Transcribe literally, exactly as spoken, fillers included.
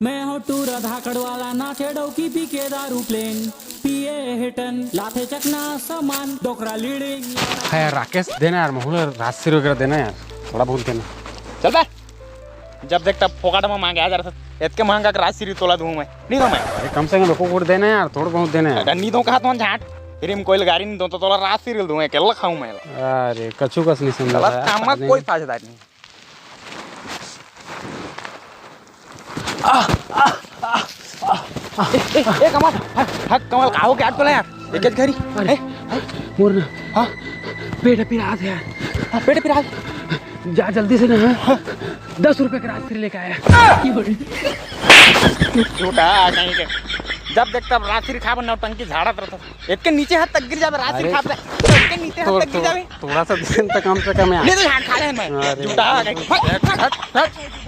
मैं हूँ टूरा धाकड़ वाला, नाचे डौकी पी के दारू प्लेन, पिए हेटन, लाथे चकना सामान, डोकरा लीड़िंग। है यार राकेश, देना यार, महूँ ला राजश्री वगैरह देना यार, थोड़ा बहुत देना। चल बे, जब देख तब फोकट में मांगे आ जा रहा था। इतके महंगा के राजश्री तोला दूँ मैं, नहीं दूँ मैं। अरे कम से कम एको गोट देना यार, थोड़ा बहुत देना यार। अरे नहीं दूँ कहा तुम झाट, फिर हम कोई गाड़ी नहीं दूँ तो तोला राजश्री दूँ मैं, अकेला खाऊँ मैं। अरे कछु कस नहीं समझा गलत यार, काम में नहीं। कोई साझेदार नहीं। ए, ए, ए, कमल, हट, हट, कमल, का हो गया तोला यार? एक घरी, अरे, ए, मोर ना, हाँ? पेट पिरात है यार। हाँ, पेट पिरात। जा जल्दी से ना, हाँ? दस रुपए के राजश्री लेके आया। झूठा, कहीं के। जब देख तब राजश्री खा बन नौटंकी झाड़त रहता। इतके नीचे हाथ तक गिर जावे, राजश्री अरे, खा बन। इतके नीचे हाथ थोड़-, तक गिर थोड़-, जावे। थोड़ा सा दिन तक कम से कम यार। ले तो यहाँ खा ले मैं। अरे। झूठा, कहीं के। हट, हट, हट।